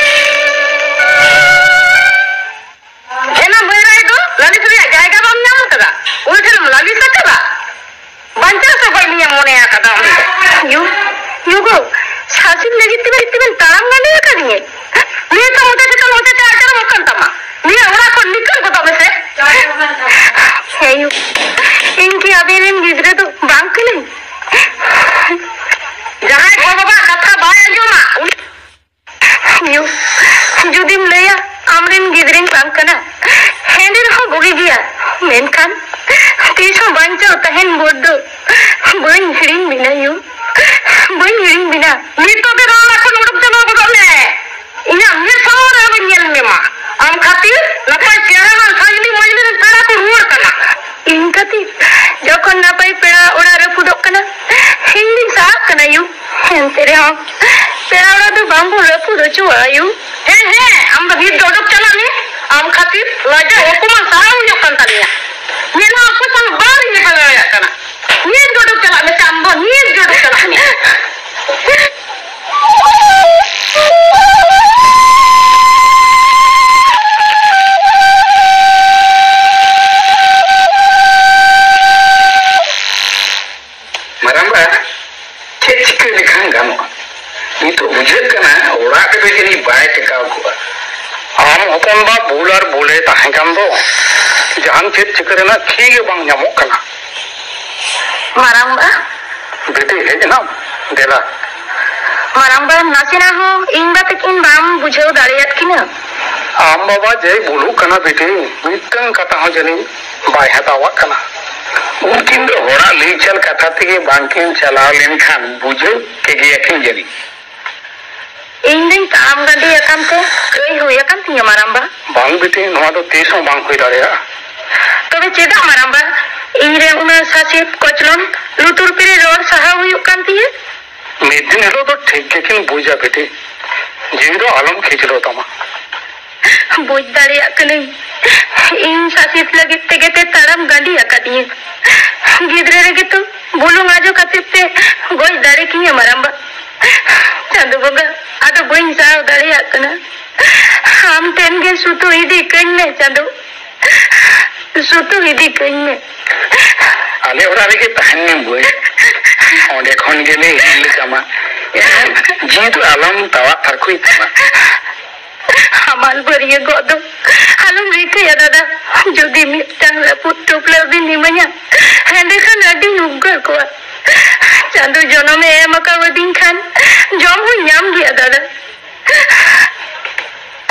ᱮᱱᱟ ᱵᱟᱹᱭᱨᱟᱹᱭ ᱫᱚ ᱞᱟᱹᱞᱤᱥ ᱨᱮᱭᱟᱜ ᱡᱟᱭᱜᱟ ᱵᱟᱢ ᱧᱟᱢ ᱟᱠᱟᱫᱟ? ᱩᱱᱤ ᱴᱷᱮᱱᱮᱢ ᱞᱟᱹᱞᱤᱥ ᱟᱠᱟᱫᱟ? ᱵᱟᱧᱪᱟᱣ ᱥᱮ ᱜᱚᱡ ᱱᱤᱭᱟᱹᱢ ᱢᱚᱱᱮ ᱟᱠᱟᱫᱟ ᱟᱢ ᱫᱚ? ᱭᱩ, ᱭᱩ ᱜᱳ, ᱥᱟᱥᱤ ᱞᱟᱹᱜᱤᱫ ᱛᱮ, ᱞᱟᱹᱜᱤᱫ ᱛᱮᱵᱮᱱ ᱛᱟᱲᱟᱢ ᱜᱟᱸᱰᱮ ᱟᱠᱟᱫᱤᱧᱟᱹ? ᱱᱤᱭᱟᱹ ᱛᱚ ᱢᱚᱪᱟ ᱪᱮᱛᱟᱱ ᱢᱚᱪᱟ ᱪᱟᱨᱪᱟᱨᱚᱜ ᱠᱟᱱ ᱛᱟᱢᱟ᱾ ᱱᱤᱭᱟᱹ ᱚᱲᱟᱜ ᱠᱷᱚᱱ ᱱᱤᱠᱟᱹᱲ ᱜᱚᱫᱚᱜ ᱢᱮᱥᱮ᱾ ᱦᱮᱸ ᱭᱩ, ᱤᱧ ᱠᱤ ᱟᱵᱮᱱ ᱨᱮᱱ ᱜᱤᱫᱽᱨᱟᱹ ᱫᱚ ᱵᱟᱝ ᱠᱟᱹᱱᱟᱹᱧ? ᱡᱟᱦᱟᱸᱭ ᱜᱚ ᱵᱟᱵᱟ ᱠᱟᱛᱷᱟ ᱵᱟᱭ ᱟᱸᱡᱚᱢᱟ, ᱩᱱᱤ ᱭᱩ, ᱡᱩᱫᱤᱢ ᱞᱟᱹᱭᱟ ᱟᱢᱨᱮᱱ ᱜᱤᱫᱽᱨᱟᱹᱧ ᱵᱟᱝ ᱠᱟᱱᱟ, ᱮᱱ ᱨᱮᱦᱚᱸ ᱵᱩᱜᱤ ᱜᱮᱭᱟ᱾ ᱢᱮᱱᱠᱷᱟᱱ ᱛᱤᱥ ᱦᱚᱸ ᱵᱟᱧᱪᱟᱣ ᱛᱟᱦᱮᱱ ᱵᱷᱳᱨ ᱫᱚ ᱵᱟᱹᱧ ᱦᱤᱲᱤᱧ ᱵᱤᱱᱟ ᱭᱩ, ᱵᱟᱹᱧ ᱦᱤᱲᱤᱧ ᱵᱤᱱᱟ᱾ ᱱᱤᱛᱚᱜ ᱜᱮ ᱱᱚᱣᱟ ᱚᱲᱟᱜ ᱠᱷᱚᱱ ᱩᱰᱩᱠ ᱪᱟᱞᱟᱣ ᱜᱚᱫᱚᱜ ᱢᱮ᱾ ᱤᱧᱟᱹᱜ ᱢᱮᱫ ᱥᱟᱢᱟᱝ ᱨᱮ ᱟᱞᱚᱧ ᱧᱮᱞ ᱢᱮᱢᱟ᱾ ᱟᱢ ᱠᱷᱟᱹᱛᱤᱨ ᱱᱟᱯᱟᱭ ᱪᱮᱦᱨᱟ ᱨᱮᱱ ᱥᱟᱡᱽᱞᱤ ᱢᱟᱡᱽᱞᱤ ᱨᱮᱱ ᱯᱮᱲᱟ ᱠᱚ ᱨᱩᱣᱟᱹᱲ ᱠᱟᱱᱟ᱾ ᱤᱧ ᱠᱷᱟᱹᱛᱤᱨ ᱡᱚᱠᱷᱚᱱ ᱱᱟᱯᱟᱭ ᱯᱮᱲᱟ ᱚᱲᱟᱜ ᱨᱟᱹᱯᱩᱫᱚᱜ ᱠᱟᱱᱟ, ᱤᱧ ᱫᱩᱧ ᱥᱟᱦᱟᱜ ᱠᱟᱱᱟ ᱭᱩ᱾ ᱮᱱᱛᱮ ᱨᱮᱦᱚᱸ ᱯᱮᱲᱟ ᱚᱲᱟᱜ ᱫᱚ ᱵᱟᱝ ᱵᱚᱱ ᱨᱟᱹᱯᱩᱫ ᱦᱚᱪᱚᱣᱟᱜᱼᱟ ᱭᱩ᱾ ᱦᱮᱸ, ᱦᱮᱸ, ᱟᱢ ᱫᱚ ᱱᱤᱛ ᱜᱮ ᱚᱰᱚᱠ ᱪᱟᱞᱟᱜ ᱢᱮ᱾ ᱟᱢ ᱠᱷᱟᱹᱛᱤᱨ ᱞᱟᱡᱟᱣ ᱚᱯᱚᱢᱟᱱ ᱥᱟᱦᱟᱣ ᱦᱩᱭᱩᱜ ᱠᱟᱱ ᱛᱟᱞᱮᱭᱟ᱾ ᱢᱮᱫ ᱦᱚᱸ ᱚᱠᱚᱭ ᱥᱟᱶ ᱵᱟᱝ ᱤᱧ ᱧᱮᱯᱮᱞ ᱫᱟᱲᱮᱭᱟᱜ ᱠᱟᱱᱟ᱾ ᱱᱤᱛ ᱜᱮ ᱚᱰᱚᱠ ᱪᱟᱞᱟᱜ ᱢᱮ ᱥᱮ, ᱟᱢ ᱫᱚ ᱱᱤᱛ ᱜᱮ ᱚᱰᱚᱠ ᱪᱟᱞᱟᱜ ᱢᱮ᱾ ᱦᱚᱯᱚᱱ ᱵᱟ ᱵᱩᱞ ᱟᱨ ᱵᱩᱞᱮ ᱛᱟᱦᱮᱸ ᱠᱟᱱ ᱫᱚ, ᱡᱟᱦᱟᱱ ᱪᱮᱫ ᱪᱤᱠᱟᱹ ᱨᱮᱱᱟᱜ ᱠᱷᱤ ᱜᱮ ᱵᱟᱝ ᱧᱟᱢᱚᱜ ᱠᱟᱱᱟ᱾ ᱢᱟᱨᱟᱝ ᱵᱟ᱾ ᱵᱤᱴᱤ, ᱦᱮᱡ ᱮᱱᱟᱢ? ᱫᱮᱞᱟ᱾ ᱢᱟᱨᱟᱝ ᱵᱟ, ᱱᱟᱥᱮᱱᱟᱜ ᱦᱚᱸ ᱤᱧ ᱵᱟ ᱛᱟᱹᱠᱤᱱ ᱵᱟᱢ ᱵᱩᱡᱷᱟᱹᱣ ᱫᱟᱲᱮᱭᱟᱫ ᱠᱤᱱᱟ? ᱟᱢ ᱵᱟᱵᱟ ᱡᱮᱭ ᱵᱩᱞᱩᱜ ᱠᱟᱱᱟ ᱵᱤᱴᱤ, ᱢᱤᱫᱴᱟᱝ ᱠᱟᱛᱷᱟ ᱦᱚᱸ ᱡᱟᱹᱱᱤᱡ ᱵᱟᱭ ᱦᱟᱛᱟᱣᱟᱜ ᱠᱟᱱᱟ᱾ ᱩᱱᱠᱤᱱ ᱫᱚ ᱦᱚᱲᱟᱜ ᱞᱟᱹᱭ ᱪᱟᱞ ᱠᱟᱛᱷᱟ ᱛᱮᱜᱮ ᱵᱟᱝᱠᱤᱱ ᱪᱟᱞᱟᱣ ᱞᱮᱱᱠᱷᱟᱱ ᱵᱩᱡᱷᱟᱹᱣ ᱠᱮᱜᱮᱭᱟᱠᱤᱱ ᱡᱟᱹᱱᱤᱡ᱾ ᱤᱧ ᱫᱩᱧ ᱛᱟᱲᱟᱢ ᱜᱟᱹᱰᱤ ᱟᱠᱟᱱ ᱛᱮ ᱠᱟᱹᱭ ᱦᱩᱭ ᱟᱠᱟᱱ ᱛᱤᱧᱟ, ᱢᱟᱨᱟᱝᱵᱟ᱾ ᱵᱟᱝ ᱵᱤᱴᱤ, ᱱᱚᱣᱟ ᱫᱚ ᱛᱤᱥ ᱦᱚᱸ ᱵᱟᱝ ᱦᱩᱭ ᱫᱟᱲᱮᱭᱟᱜᱼᱟ᱾ ᱛᱚᱵᱮ ᱪᱮᱫᱟᱜ, ᱢᱟᱨᱟᱝᱵᱟ? ᱤᱧ ᱨᱮ ᱩᱱᱟᱹᱜ ᱥᱟᱥᱮᱛ ᱠᱚᱪᱞᱚᱱ ᱞᱩᱛᱩᱨ ᱯᱮᱨᱮ ᱨᱚᱲ ᱥᱟᱦᱟᱣ ᱦᱩᱭᱩᱜ ᱠᱟᱱ ᱛᱤᱧᱟᱹ? ᱢᱤᱫ ᱫᱤᱱ ᱦᱤᱞᱳᱜ ᱫᱚ ᱴᱷᱤᱠ ᱜᱮᱠᱤᱱ ᱵᱩᱡᱟ ᱵᱤᱴᱤ᱾ ᱡᱤᱣᱤ ᱫᱚ ᱟᱞᱚᱢ ᱠᱷᱤᱪᱲᱟᱹᱣ ᱛᱟᱢᱟ᱾ ᱵᱩᱡᱽ ᱫᱟᱲᱮᱭᱟᱜ ᱠᱟᱹᱱᱟᱹᱧ, ᱤᱧ ᱥᱟᱥᱮᱛ ᱞᱟᱹᱜᱤᱫ ᱛᱮᱜᱮ ᱯᱮ ᱛᱟᱲᱟᱢ ᱜᱟᱹᱰᱤ ᱟᱠᱟᱫᱤᱧᱟᱹ᱾ ᱜᱤᱫᱽᱨᱟᱹ ᱨᱮᱜᱮ ᱛᱚ ᱵᱩᱞᱩᱝ ᱟᱡᱚ ᱠᱟᱛᱮ ᱯᱮ ᱜᱚᱡ ᱫᱟᱲᱮ ᱠᱤᱧᱟᱹ, ᱢᱟᱨᱟᱝᱵᱟ᱾ ᱪᱟᱸᱫᱚ ᱵᱚᱸᱜᱟ, ᱟᱫᱚ ᱵᱟᱹᱧ ᱥᱟᱦᱟᱣ ᱫᱟᱲᱮᱭᱟᱜ ᱠᱟᱱᱟ᱾ ᱟᱢ ᱴᱷᱮᱱ ᱜᱮ ᱥᱩᱛᱩᱜ ᱤᱫᱤ ᱠᱟᱹᱧ ᱢᱮ, ᱪᱟᱸᱫᱚ᱾ ᱥᱩᱛᱩᱜ ᱤᱫᱤ ᱠᱟᱹᱧ ᱢᱮ᱾ ᱟᱞᱮ ᱚᱲᱟᱜ ᱨᱮᱜᱮ ᱛᱟᱦᱮᱱ ᱢᱮ ᱵᱟᱹᱭ᱾ ᱚᱸᱰᱮ ᱠᱷᱚᱱ ᱜᱮᱞᱮ ᱦᱤᱨᱞᱟᱹ ᱠᱟᱢᱟ᱾ ᱮᱱᱦᱚᱸ ᱡᱤᱣᱤ ᱫᱚ ᱟᱞᱚᱢ ᱛᱟᱣᱟᱜ ᱛᱟᱨᱠᱚᱭ ᱛᱟᱢᱟ᱾ ᱦᱟᱢᱟᱞ ᱵᱷᱟᱹᱨᱭᱟᱹ ᱜᱚᱜ ᱫᱚ ᱟᱞᱚᱢ ᱨᱤᱠᱟᱹᱭᱟ, ᱫᱟᱫᱟ᱾ ᱡᱩᱫᱤ ᱢᱤᱫᱴᱟᱝ ᱨᱟᱹᱯᱩᱫ ᱴᱩᱯᱞᱟᱹᱜ ᱵᱤᱱ ᱤᱢᱟᱹᱧᱟ, ᱮᱸᱰᱮᱠᱷᱟᱱ ᱟᱹᱰᱤᱧ ᱩᱯᱠᱟᱹᱨ ᱠᱚᱣᱟ᱾ ᱪᱟᱸᱫᱚ ᱡᱚᱱᱚᱢᱮ ᱮᱢ ᱟᱠᱟᱣᱟᱫᱤᱧ ᱠᱷᱟᱱ ᱡᱚᱢ ᱦᱚᱸᱧ ᱧᱟᱢ ᱜᱮᱭᱟ, ᱫᱟᱫᱟ᱾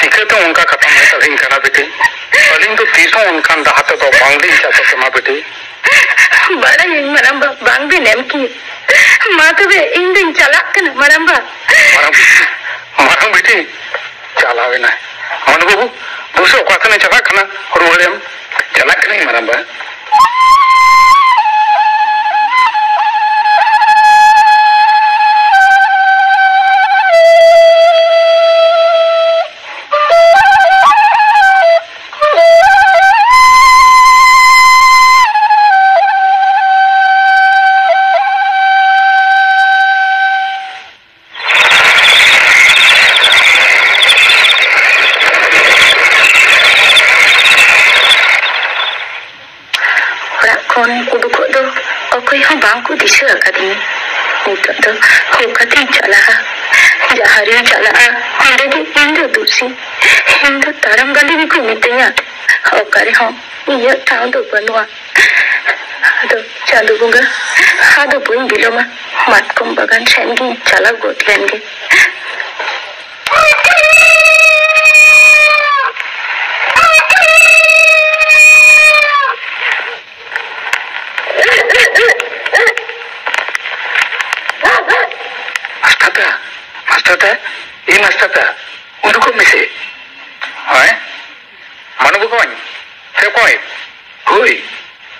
ᱪᱤᱠᱟᱹᱛᱮ ᱚᱱᱠᱟ ᱠᱟᱛᱷᱟᱢ ᱢᱮᱛᱟᱫᱤᱧ ᱠᱟᱱᱟ ᱵᱤᱴᱤ? ᱟᱹᱞᱤᱧ ᱫᱚ ᱛᱤᱥ ᱦᱚᱸ ᱚᱱᱠᱟᱱ ᱰᱟᱦᱟᱨ ᱛᱮᱫᱚ ᱵᱟᱝᱞᱤᱧ ᱪᱟᱪᱚ ᱠᱮᱢᱟ ᱵᱤᱴᱤ᱾ ᱵᱟᱲᱟᱭᱟᱹᱧ ᱢᱟᱨᱟᱝᱵᱟ, ᱵᱟᱝ ᱵᱤᱱ ᱮᱢ ᱠᱤᱧ᱾ ᱢᱟ ᱛᱚᱵᱮ ᱤᱧ ᱫᱩᱧ ᱪᱟᱞᱟᱜ ᱠᱟᱱᱟ ᱢᱟᱨᱟᱝᱵᱟ᱾ ᱢᱟᱨᱟᱝ ᱵᱤᱴᱤ, ᱢᱟᱨᱟᱝ ᱵᱤᱴᱤ ᱪᱟᱞᱟᱣ ᱮᱱᱟᱭ᱾ ᱢᱟᱱᱩ ᱵᱟᱹᱵᱩ, ᱫᱩᱥᱮ ᱚᱠᱟ ᱥᱮᱱᱮ ᱪᱟᱞᱟᱜ ᱠᱟᱱᱟ? ᱨᱩᱣᱟᱹᱲᱮᱢ᱾ ᱪᱟᱞᱟᱜ ᱠᱟᱹᱱᱟᱹᱧ ᱢᱟᱨᱟᱝᱵᱟ᱾ ᱚᱲᱟᱜ ᱠᱷᱚᱱ ᱩᱰᱩᱠᱚᱜ ᱫᱚ ᱚᱠᱚᱭ ᱦᱚᱸ ᱵᱟᱝ ᱠᱚ ᱫᱤᱥᱟᱹ ᱟᱠᱟᱫᱤᱧᱟ᱾ ᱱᱤᱛᱚᱜ ᱫᱚ ᱚᱠᱟᱛᱤᱧ ᱪᱟᱞᱟᱜᱼᱟ? ᱡᱟ ᱟᱨᱤᱧ ᱪᱟᱞᱟᱜᱼᱟ, ᱚᱸᱰᱮ ᱜᱮ ᱤᱧ ᱫᱚ ᱫᱩᱥᱤ᱾ ᱤᱧ ᱫᱚ ᱛᱟᱲᱟᱢ ᱜᱟᱹᱰᱤ ᱜᱮᱠᱚ ᱢᱤᱛᱟᱹᱧᱟ᱾ ᱚᱠᱟ ᱨᱮᱦᱚᱸ ᱤᱧᱟᱹᱜ ᱴᱷᱟᱶ ᱫᱚ ᱵᱟᱹᱱᱩᱜᱼᱟ᱾ ᱟᱫᱚ ᱪᱟᱸᱫᱚ ᱵᱚᱸᱜᱟ, ᱟᱫᱚ ᱵᱟᱹᱧ ᱵᱤᱞᱚᱢᱟ, ᱢᱟᱛᱠᱚᱢ ᱵᱟᱜᱟᱱ ᱥᱮᱱ ᱜᱤᱧ ᱪᱟᱞᱟᱣ ᱜᱚᱫ ᱞᱮᱱ ᱜᱮ᱾ ᱢᱟᱥᱴᱟᱨ ᱫᱟ, ᱢᱟᱥᱴᱟᱨ ᱫᱟ, ᱮ ᱢᱟᱥᱴᱟᱨ ᱫᱟ, ᱩᱰᱩᱠᱚᱜ ᱢᱮᱥᱮ᱾ ᱦᱳᱭ, ᱢᱟᱱᱩ ᱵᱚᱠᱚᱧ, ᱥᱮ ᱚᱠᱚᱭ? ᱦᱳᱭ,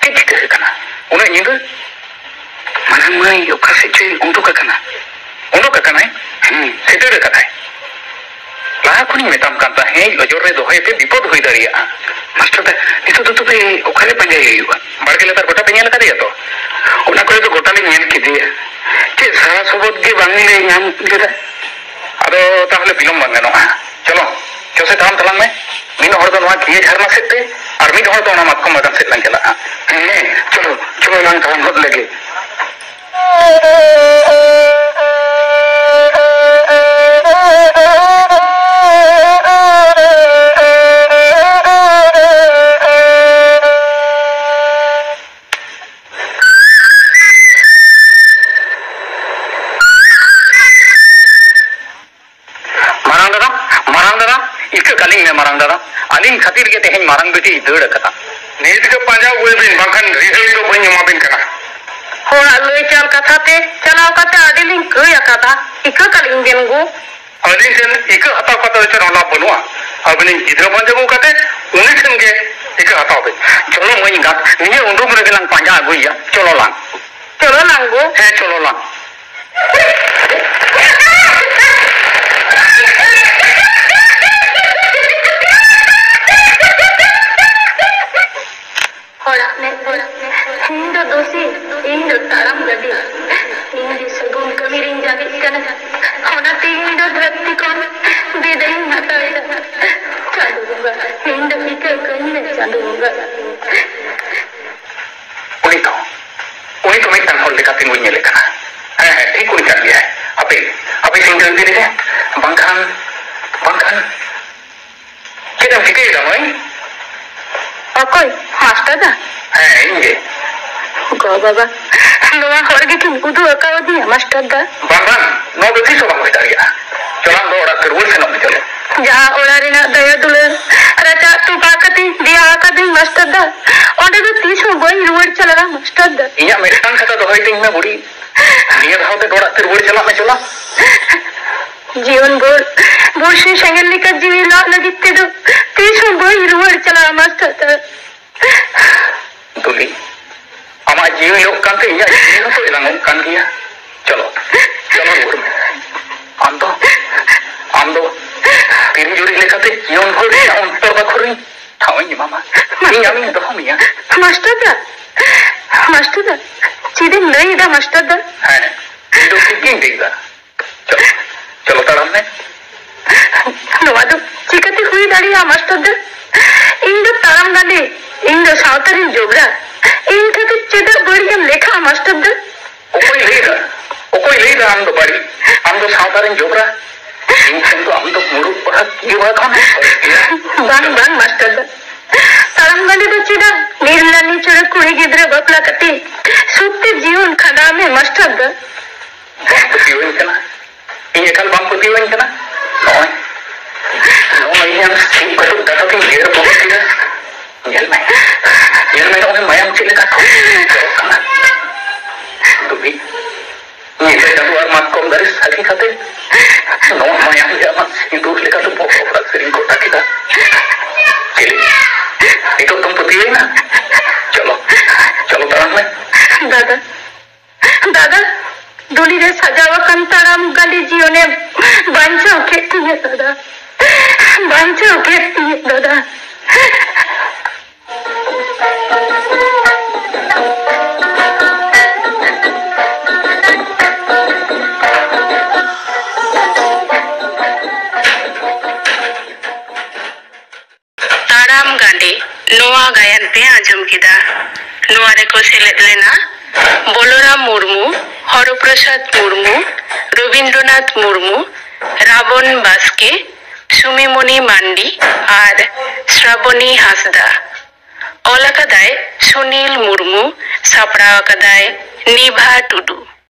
ᱪᱮᱫ ᱪᱤᱠᱟᱹ ᱟᱠᱟᱱᱟ ᱩᱱᱟᱹᱜ ᱧᱤᱫᱟᱹ? ᱢᱟᱨᱟᱝ ᱢᱟᱹᱭ ᱚᱠᱟ ᱥᱮᱫ ᱪᱚᱭ ᱩᱰᱩᱠ ᱟᱠᱟᱱᱟ᱾ ᱩᱰᱩᱠ ᱟᱠᱟᱱᱟᱭ? ᱦᱩᱸ, ᱥᱮᱴᱮᱨ ᱟᱠᱟᱱᱟᱭ᱾ ᱞᱟᱦᱟ ᱠᱷᱚᱱᱤᱧ ᱢᱮᱛᱟᱢ ᱠᱟᱱ ᱛᱟᱦᱮᱸᱫ, ᱚᱡᱚᱨ ᱨᱮ ᱫᱚᱦᱚᱭ ᱯᱮ, ᱵᱤᱯᱚᱫ ᱦᱩᱭ ᱫᱟᱲᱮᱭᱟᱜᱼᱟ᱾ ᱢᱟᱥᱴᱟᱨ ᱫᱟ, ᱱᱤᱛᱚᱜ ᱫᱚ ᱛᱚᱵᱮ ᱚᱠᱟᱨᱮ ᱯᱟᱸᱡᱟᱭ ᱦᱩᱭᱩᱜᱼᱟ? ᱵᱟᱲᱜᱮ ᱞᱟᱛᱟᱨ ᱜᱚᱴᱟ ᱯᱮ ᱧᱮᱞ ᱟᱠᱟᱫᱮᱭᱟ ᱛᱚ? ᱚᱱᱟ ᱠᱚᱨᱮ ᱫᱚ ᱜᱚᱴᱟ ᱞᱤᱧ ᱧᱮᱞ ᱠᱮᱫᱮᱭᱟ᱾ ᱪᱮᱫ ᱥᱟᱨᱟ ᱥᱚᱵᱚᱫ ᱜᱮ ᱵᱟᱝᱞᱮ ᱧᱟᱢ ᱞᱮᱫᱟ᱾ ᱟᱫᱚ ᱛᱟᱦᱚᱞᱮ ᱵᱤᱞᱚᱢ ᱵᱟᱝ ᱜᱟᱱᱚᱜᱼᱟ᱾ ᱪᱚᱞᱚ, ᱪᱚ ᱥᱮ ᱛᱟᱲᱟᱢ ᱛᱟᱞᱟᱝ ᱢᱮ᱾ ᱢᱤᱫ ᱦᱚᱲ ᱫᱚ ᱱᱚᱣᱟ ᱠᱤᱭᱟᱹ ᱡᱷᱟᱨᱱᱟ ᱥᱮᱫ ᱛᱮ, ᱟᱨ ᱢᱤᱫ ᱦᱚᱲ ᱫᱚ ᱚᱱᱟ ᱢᱟᱛᱠᱚᱢ ᱵᱟᱜᱟᱱ ᱥᱮᱫ ᱞᱟᱝ ᱪᱟᱞᱟᱜᱼᱟ᱾ ᱦᱮᱸ, ᱪᱚᱞᱚ, ᱪᱚᱞᱚ ᱞᱟᱝ ᱛᱟᱲᱟᱢ ᱜᱚᱫ ᱞᱮᱜᱮ᱾ ᱢᱟᱨᱟᱝ ᱫᱟᱫᱟ, ᱢᱟᱨᱟᱝ ᱫᱟᱫᱟ, ᱤᱠᱟᱹ ᱠᱟᱹᱞᱤᱧ ᱢᱮ ᱢᱟᱨᱟᱝ ᱫᱟᱫᱟ, ᱟᱹᱞᱤᱧ ᱠᱷᱟᱹᱛᱤᱨ ᱜᱮ ᱛᱮᱦᱮᱧ ᱢᱟᱨᱟᱝ ᱵᱤᱴᱤᱭ ᱫᱟᱹᱲ ᱟᱠᱟᱫᱟ᱾ ᱱᱤᱛ ᱜᱮ ᱯᱟᱸᱡᱟ ᱟᱹᱜᱩᱭ ᱵᱤᱱ, ᱵᱟᱝᱠᱷᱟᱱ ᱨᱤᱦᱟᱹᱭ ᱫᱚ ᱵᱟᱹᱧ ᱮᱢᱟ ᱵᱤᱱ ᱠᱟᱱᱟ᱾ ᱦᱚᱲᱟᱜ ᱞᱟᱹᱭ ᱪᱟᱞ ᱠᱟᱛᱷᱟ ᱛᱮ ᱪᱟᱞᱟᱣ ᱠᱟᱛᱮ ᱟᱹᱰᱤ ᱞᱤᱧ ᱠᱟᱹᱭ ᱟᱠᱟᱫᱟ᱾ ᱤᱠᱟᱹ ᱠᱟᱹᱞᱤᱧ ᱵᱮᱱ ᱜᱳ᱾ ᱟᱹᱞᱤᱧ ᱴᱷᱮᱱ ᱤᱠᱟᱹ ᱦᱟᱛᱟᱣ ᱠᱟᱛᱮ ᱫᱚ ᱪᱮᱫ ᱦᱚᱸ ᱞᱟᱵᱷ ᱵᱟᱹᱱᱩᱜᱼᱟ᱾ ᱟᱹᱵᱤᱱᱤᱡ ᱜᱤᱫᱽᱨᱟᱹ ᱯᱟᱸᱡᱟ ᱟᱹᱜᱩ ᱠᱟᱛᱮ ᱩᱱᱤ ᱴᱷᱮᱱ ᱜᱮ ᱤᱠᱟᱹ ᱦᱟᱛᱟᱣ ᱵᱤᱱ᱾ ᱪᱚᱞᱚ ᱢᱟᱹᱭ ᱮᱸᱜᱟᱛ, ᱱᱤᱭᱟᱹ ᱩᱰᱩᱠ ᱨᱮᱜᱮ ᱞᱟᱝ ᱯᱟᱸᱡᱟ ᱟᱹᱜᱩᱭᱮᱭᱟ᱾ ᱪᱚᱞᱚ ᱞᱟᱝ᱾ ᱪᱚᱞᱚ ᱞᱟᱝ ᱜᱳ᱾ ᱦᱮᱸ, ᱪᱚᱞᱚ ᱞᱟᱝ᱾ ᱦᱚᱲᱟᱜ ᱢᱮᱫ ᱨᱮ ᱤᱧ ᱫᱚ ᱫᱩᱥᱤ, ᱤᱧ ᱫᱚ ᱛᱟᱲᱟᱢ ᱜᱟᱹᱰᱤ, ᱤᱧ ᱫᱚ ᱥᱟᱹᱜᱩᱱ ᱠᱟᱹᱢᱤ ᱨᱤᱧ ᱡᱟᱹᱯᱤᱫ ᱠᱟᱱᱟ᱾ ᱚᱱᱟᱛᱮ ᱤᱧ ᱫᱚ ᱫᱷᱟᱹᱨᱛᱤ ᱠᱷᱚᱱ ᱵᱤᱫᱟᱹᱭ ᱤᱧ ᱦᱟᱛᱟᱣ ᱮᱫᱟ᱾ ᱪᱟᱸᱫᱳ ᱵᱚᱸᱜᱟ, ᱤᱧ ᱫᱚ ᱤᱠᱟᱹ ᱠᱟᱹᱧ ᱢᱮ, ᱪᱟᱸᱫᱳ ᱵᱚᱸᱜᱟ᱾ ᱩᱱᱤ ᱫᱚ, ᱩᱱᱤ ᱫᱚ ᱢᱤᱫᱴᱟᱝ ᱦᱚᱲ ᱞᱮᱠᱟ ᱛᱤᱸᱜᱩᱧ ᱧᱮᱞᱮ ᱠᱟᱱᱟ᱾ ᱦᱮᱸ, ᱦᱮᱸ, ᱴᱷᱤᱠ ᱩᱱᱤ ᱠᱟᱱ ᱜᱮᱭᱟᱭ᱾ ᱵᱟᱝᱠᱷᱟᱱ ᱪᱮᱫ ᱮᱢ ᱪᱤᱠᱟᱹᱭᱮᱫᱟ ᱢᱟᱹᱭ? ᱚᱠᱚᱭ? ᱢᱟᱥᱴᱟᱨ ᱫᱟ? ᱦᱮᱸ, ᱤᱧ ᱜᱮ᱾ ᱜᱚ ᱵᱟᱵᱟ, ᱱᱚᱣᱟ ᱦᱚᱨ ᱜᱮᱠᱤᱱ ᱩᱫᱩᱜ ᱟᱠᱟᱣᱟᱫᱤᱧᱟ ᱢᱟᱥᱴᱟᱨ ᱫᱟ᱾ ᱵᱟᱝ, ᱵᱟᱝ, ᱱᱚᱣᱟ ᱫᱚ ᱛᱤᱥ ᱦᱚᱸ ᱵᱟᱝ ᱦᱩᱭ ᱫᱟᱲᱮᱭᱟᱜᱼᱟ᱾ ᱪᱚᱞᱚ, ᱟᱢ ᱫᱚ ᱚᱲᱟᱜ ᱛᱮ ᱨᱩᱣᱟᱹᱲ ᱥᱮᱱᱚᱜ ᱢᱮ, ᱪᱚᱞᱚ᱾ ᱡᱟᱦᱟᱸ ᱚᱲᱟᱜ ᱨᱮᱱᱟᱜ ᱫᱟᱭᱟ ᱫᱩᱞᱟᱹᱲ, ᱨᱟᱪᱟ ᱟᱹᱛᱩ ᱵᱟᱜ ᱠᱟᱛᱮ ᱫᱮᱭᱟ ᱟᱠᱟᱫᱟᱹᱧ ᱢᱟᱥᱴᱟᱨ ᱫᱟ, ᱚᱸᱰᱮ ᱫᱚ ᱛᱤᱥ ᱦᱚᱸ ᱵᱟᱹᱧ ᱨᱩᱣᱟᱹᱲ ᱪᱟᱞᱟᱜᱼᱟ ᱢᱟᱥᱴᱟᱨ ᱫᱟ᱾ ᱤᱧᱟᱹᱜ ᱢᱤᱫᱴᱟᱝ ᱠᱟᱛᱷᱟ ᱫᱚᱦᱚᱭ ᱛᱤᱧ ᱢᱮ ᱵᱩᱰᱤ, ᱱᱤᱭᱟᱹ ᱫᱷᱟᱣ ᱛᱮ ᱚᱲᱟᱜ ᱛᱮ ᱨᱩᱣᱟᱹᱲ ᱪᱟᱞᱟᱜ ᱢᱮ, ᱪᱚᱞᱚ᱾ ᱡᱤᱭᱚᱱ ᱵᱷᱳᱨ ᱵᱩᱲᱥᱤ ᱥᱮᱸᱜᱮᱞ ᱞᱮᱠᱟ ᱡᱤᱣᱤ ᱞᱟᱜ ᱞᱟᱹᱜᱤᱫ ᱛᱮᱫᱚ ᱛᱤᱥ ᱦᱚᱸ ᱵᱟᱹᱧ ᱨᱩᱣᱟᱹᱲ ᱪᱟᱞᱟᱜᱼᱟ ᱢᱟᱥᱴᱟᱨ ᱫᱟ᱾ ᱫᱩᱞᱤ, ᱟᱢᱟᱜ ᱡᱤᱣᱤ ᱞᱚᱜ ᱠᱟᱱᱛᱮ ᱤᱧᱟᱹᱜ ᱡᱤᱣᱤ ᱦᱚᱸᱛᱚ ᱮᱞᱟᱝᱚᱜ ᱠᱟᱱ ᱜᱮᱭᱟ᱾ ᱪᱚᱞᱚ, ᱪᱚᱞᱚ ᱨᱩᱣᱟᱹᱲ ᱢᱮ᱾ ᱟᱢ ᱫᱚ, ᱟᱢ ᱫᱚ ᱛᱤᱨᱤ ᱡᱩᱨᱤ ᱞᱮᱠᱟᱛᱮ ᱡᱤᱭᱚᱱ ᱵᱷᱳᱨ ᱤᱧᱟᱹᱜ ᱚᱱᱛᱚᱨ ᱵᱟᱠᱷᱳᱞ ᱨᱤᱧ ᱴᱷᱟᱶ ᱤᱧ ᱮᱢᱟᱢᱟ᱾ ᱤᱧ ᱟᱢᱤᱧ ᱫᱚᱦᱚ ᱢᱮᱭᱟ᱾ ᱢᱟᱥᱴᱟᱨ ᱫᱟ, ᱢᱟᱥᱴᱟᱨ ᱫᱟ, ᱪᱮᱫ ᱮᱢ ᱞᱟᱹᱭ ᱮᱫᱟ ᱢᱟᱥᱴᱟᱨ ᱫᱟ? ᱦᱮᱸ, ᱤᱧ ᱫᱚ ᱴᱷᱤᱠ ᱜᱤᱧ ᱞᱟᱹᱭ ᱮᱫᱟ᱾ ᱪᱚᱞᱚ, ᱪᱚᱞᱚ ᱛᱟᱲᱟᱢ ᱢᱮ᱾ ᱱᱚᱣᱟ ᱫᱚ ᱪᱤᱠᱟᱹᱛᱮ ᱦᱩᱭ ᱫᱟᱲᱮᱭᱟᱜᱼᱟ ᱢᱟᱥᱴᱟᱨ ᱫᱟ? ᱤᱧ ᱫᱚ ᱛᱟᱲᱟᱢ ᱜᱟᱸᱰᱮ, ᱤᱧ ᱫᱚ ᱥᱟᱶᱛᱟ ᱨᱮᱱ ᱡᱚᱵᱽᱨᱟ᱾ ᱤᱧ ᱠᱷᱟᱹᱛᱤᱨ ᱪᱮᱫᱟᱜ ᱵᱟᱹᱲᱤᱡ ᱮᱢ ᱞᱮᱠᱷᱟᱜᱼᱟ ᱢᱟᱥᱴᱟᱨ ᱫᱟ? ᱚᱠᱚᱭ ᱞᱟᱹᱭ ᱮᱫᱟ? ᱚᱠᱚᱭ ᱞᱟᱹᱭ ᱮᱫᱟ ᱟᱢ ᱫᱚ ᱵᱟᱹᱲᱤᱡ? ᱟᱢ ᱫᱚ ᱥᱟᱶᱛᱟ ᱨᱮᱱ ᱡᱚᱵᱽᱨᱟ᱾ ᱤᱧ ᱴᱷᱮᱱ ᱫᱚ ᱟᱢ ᱫᱚ ᱢᱩᱨᱩᱠ ᱵᱟᱦᱟ ᱠᱤ ᱵᱟᱦᱟ ᱠᱷᱚᱱ ᱦᱚᱸ ᱵᱟᱹᱲᱤᱡ ᱜᱮᱭᱟ᱾ ᱵᱟᱝ, ᱵᱟᱝ ᱢᱟᱥᱴᱟᱨ ᱫᱟ, ᱛᱟᱲᱟᱢ ᱜᱟᱸᱰᱮ ᱫᱚ ᱪᱮᱫᱟᱜ? ᱱᱤᱨᱞᱟᱱᱤ ᱪᱚᱨᱚᱠ ᱠᱩᱲᱤ ᱜᱤᱫᱽᱨᱟᱹ ᱵᱟᱯᱞᱟ ᱠᱟᱛᱮ ᱥᱩᱠ ᱛᱮ ᱡᱤᱭᱚᱱ ᱠᱷᱟᱸᱰᱟᱣ ᱢᱮ ᱢᱟᱥᱴᱟᱨ ᱫᱟ᱾ ᱵᱟᱢ ᱯᱟᱹᱛᱭᱟᱹᱣᱟᱹᱧ ᱠᱟᱱᱟ? ᱤᱧ ᱮᱠᱟᱞ ᱵᱟᱢ ᱯᱟᱹᱛᱭᱟᱹᱣᱟᱹᱧ ᱠᱟᱱᱟ? ᱱᱚᱜᱼᱚᱭ, ᱱᱚᱜᱼᱚᱭ ᱤᱧᱟᱹᱜ ᱥᱤᱢ ᱠᱟᱹᱴᱩᱵ ᱰᱟᱴᱟ ᱛᱮᱧ ᱜᱮᱨ ᱯᱚᱴᱚᱢ ᱠᱮᱫᱟ᱾ ᱧᱮᱞ ᱢᱮ, ᱧᱮᱞ ᱢᱮ, ᱱᱚᱜᱼᱚᱭ ᱢᱟᱭᱟᱢ ᱪᱮᱫ ᱞᱮᱠᱟ ᱡᱚᱨᱚᱜ ᱠᱟᱱᱟ᱾ ᱫᱩᱵᱤ, ᱧᱤᱫᱟᱹ ᱪᱟᱸᱫᱚ ᱟᱨ ᱢᱟᱛᱠᱚᱢ ᱫᱟᱨᱮ ᱥᱟᱹᱠᱷᱤ ᱠᱟᱛᱮ ᱱᱚᱣᱟ ᱢᱟᱭᱟᱢ ᱜᱮ ᱟᱢᱟᱜ ᱥᱤᱸᱫᱩᱨ ᱞᱮᱠᱟᱛᱮ ᱵᱚᱦᱚᱜ ᱨᱮ ᱥᱮᱨᱮᱧ ᱜᱚᱴᱟ ᱠᱮᱫᱟ᱾ ᱪᱮᱞᱮ, ᱱᱤᱛᱚᱜ ᱫᱚᱢ ᱯᱟᱹᱛᱭᱟᱹᱣᱮᱱᱟ? ᱪᱚᱞᱚ, ᱪᱚᱞᱚ ᱛᱟᱲᱟᱢ ᱢᱮ᱾ ᱫᱟᱫᱟ, ᱫᱟᱫᱟ, ᱫᱩᱞᱤ ᱨᱮ ᱥᱟᱡᱟᱣ ᱟᱠᱟᱱ ᱛᱟᱲᱟᱢ ᱜᱟᱸᱰᱮ ᱡᱤᱭᱚᱱᱮᱢ ᱵᱟᱧᱪᱟᱣ ᱠᱮᱫ ᱛᱤᱧᱟᱹ ᱫᱟᱫᱟ, ᱵᱟᱧᱪᱟᱣ ᱠᱮᱫ ᱛᱤᱧᱟᱹ ᱫᱟᱫᱟ᱾ ᱛᱟᱲᱟᱢ ᱜᱟᱸᱰᱮ ᱱᱚᱣᱟ ᱜᱟᱭᱟᱱ ᱯᱮ ᱟᱸᱡᱚᱢ ᱠᱮᱫᱟ᱾ ᱱᱚᱣᱟ ᱨᱮᱠᱚ ᱥᱮᱞᱮᱫ ᱞᱮᱱᱟ ᱵᱚᱞᱚᱨᱟᱢ ᱢᱩᱨᱢᱩ, ᱦᱚᱨᱚᱯᱨᱚᱥᱟᱫᱽ ᱢᱩᱨᱢᱩ, ᱨᱚᱵᱤᱱᱫᱨᱚᱱᱟᱛᱷ ᱢᱩᱨᱢᱩ, ᱨᱟᱵᱚᱱ ᱵᱟᱥᱠᱮ, ᱥᱩᱢᱤᱢᱚᱱᱤ ᱢᱟᱱᱰᱤ ᱟᱨ ᱥᱨᱟᱵᱚᱱᱤ ᱦᱟᱸᱥᱫᱟ᱾ ᱚᱞ ᱟᱠᱟᱫᱟᱭ ᱥᱩᱱᱤᱞ ᱢᱩᱨᱢᱩ, ᱥᱟᱯᱲᱟᱣ ᱟᱠᱟᱫᱟᱭ ᱱᱤᱵᱷᱟ ᱴᱩᱰᱩ᱾